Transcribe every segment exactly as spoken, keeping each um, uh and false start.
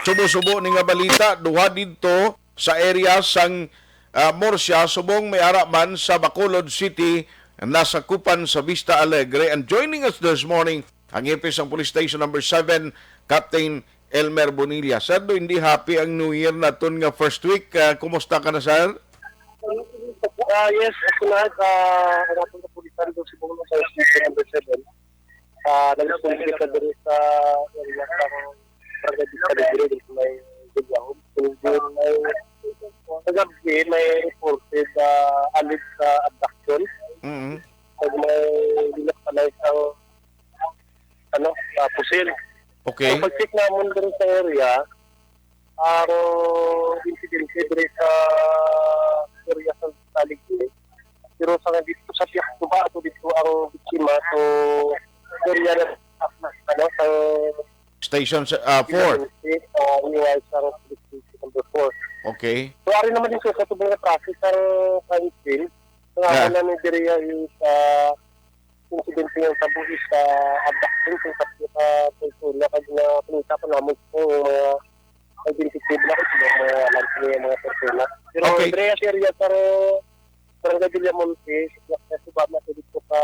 Subo-subo ni nga balita, duha didto sa area sang, ah, Murcia, subong may ara man sa Bacolod City, nasakupan sa Vista Alegre. And joining us this morning, ang hepe sang Police Station Number Seven, Captain Elmer Bonilla. Sir, do hindi happy ang New Year naton nga first week? Ah, kumusta ka na, sir? Ah, yes, ako lahat, ah, ang atong kapulisan do subong sa Station Number Seven. Ah, nag-responsible ka diri sa area sa Barangay Vista Alegre, diri sa may Villahom. Kung may kagabi, may reported, ah, alleged sa abduction. Mm. Kag may linakpanay sa, ano, sa pusil. Okay. Ang pag-check namon diri sa area, ang insidente diri sa area sa Taligre. Pero sa dito sa Piaktuba, ato dito ang biktima. So, area na, ano, sa Station sa, ah, four. Pinansi, ah, iway sa Police Station Number Four. Okay. So, ari naman din sa katubang na traffic ang crime scene. Ang Yeah. amo na ni diri is, ah, insidente nga tabo is, ah, abduction sa tatlo ka persona kag na pinita pa namon kung mga identified na kung sino mga alam sa mga persona. Pero Okay. Andreas area sa Barangay Villamonte, sa Piaktuba na dito sa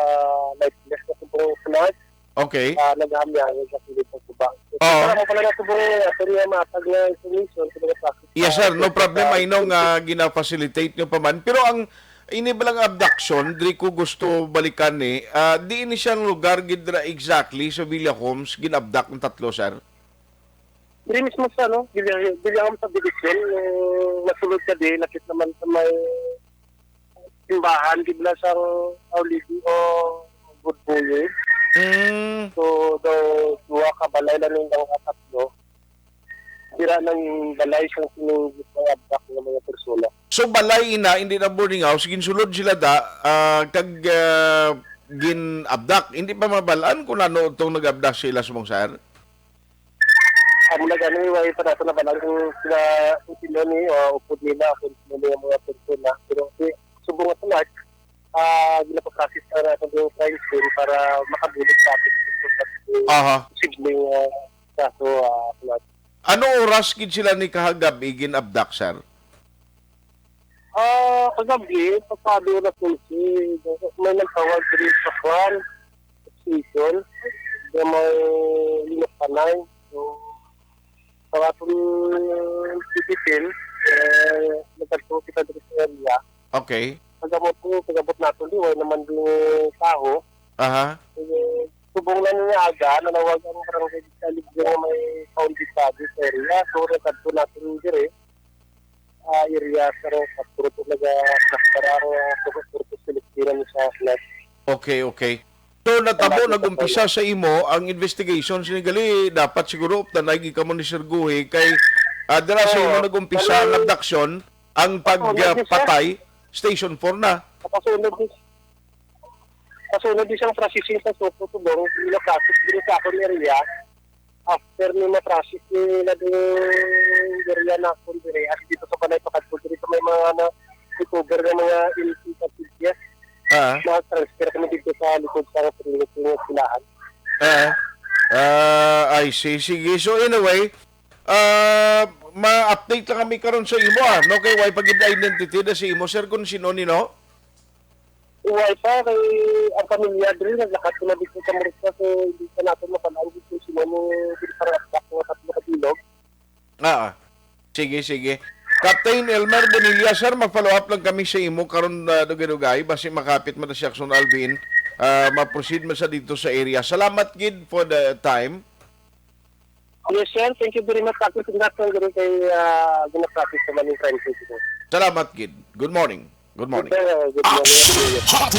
Lifeless na subong sunod, Okay. ah, naghahamyahan sa kilid sa suba. Oo. Para mo pala na subong, ah, sa mga matag na information sa mga traffic. Yes, sir. No problem. I know nga gina-facilitate nyo pa man. Pero ang ini ba lang abduction, diri ko gusto balikan ni, ah, di ini siyang lugar gid ra exactly sa Villa Homes, gin-abduct ang tatlo, sir? Diri mismo sa, ano, Villa, Villa Homes subdivision, yung masulod ka di, lapit naman sa may simbahan, di ba, sa Our Lady o Good Boy. Mm. So, daw, duha ka balay lang yung tatlo. Dira nang balay sang sinunggit ng abdak ng mga persona. So, balay ina, hindi na boarding house, ginsulod sila da, ah, kag, ah, gin-abdak. Hindi pa mabalaan kung ano itong nag-abdak sila sa mong sir? Amo na gani, way pa nato nabalaan kung sila, kung sino ni, ah, upod nila, kung sino ni ang mga persona. Pero si, subong nga sa March, ah, ginapaprocess na natin yung crime scene para makabulig sa ating Aha. posibleng, ah, kaso, ah, flood. Ano oras gid sila ni kahagabi gin-abduct, sir? Ah, kagabi, pasado na kung si, may nagtawag diri sa kwan, station, na may linuktanay. So, sa atong tipitin, eh, nagkadto kita diri sa area. Okay. Pag-abot ko, pag-abot nato, di, way naman din taho. Aha. Eh, subong na niya aga, nanawag ang barangay sa Ligyo nga may founded bodies area. So, nagkadto natin diri, ah, area, pero sa puro po naga-, para, ah, puro, puro po sila ni sa flood. Okay, okay. So, natabo, Salamat, nag-umpisa Papa. sa imo ang investigation. Sinigali, dapat siguro, updanay gid kamo ni Sir Guhi, kay, ah, dira sa imo Oo. nag-umpisa ang Kami abduction, ang Oo, pag, ah, nag-umpisa. patay, Station four na. Kasunod ni, kasunod ni siyang processing sa Suko, subong, gina-process din sa akong area. After ni ma-process nila din area na akong dire, at dito sa balay pakadto dito may mga na recover ng mga L P sa P D S. Ah. Na-transfer kami dito sa likod sa Trinity ng Silahan. Ah. Ah, I see. Sige. So, anyway, ah, ma-update lang kami karon sa imo, ah. No, kay way pa gid identity na sa imo, sir, kung sino ni, no? Way pa, kay ang pamilya diri, naglakad ko na dito sa Murcia, so hindi pa natin mapalaan dito sino ni, dito sa Rakdak, mga tatlo ka bilog. Ah, sige, sige. Captain Elmer Bonilla, sir, ma-follow up lang kami sa imo karon, ah, dugay-dugay, basi makapit man na si Action Alvin, ah, ma-proceed man sa dito sa area. Salamat gid for the time. Yes, sir. Thank you very much. Ako, congrats lang diri kay, ah, gina-practice naman yung crime scene, sir. Salamat gid. Good morning. Good morning. Sir, good morning. Action Hot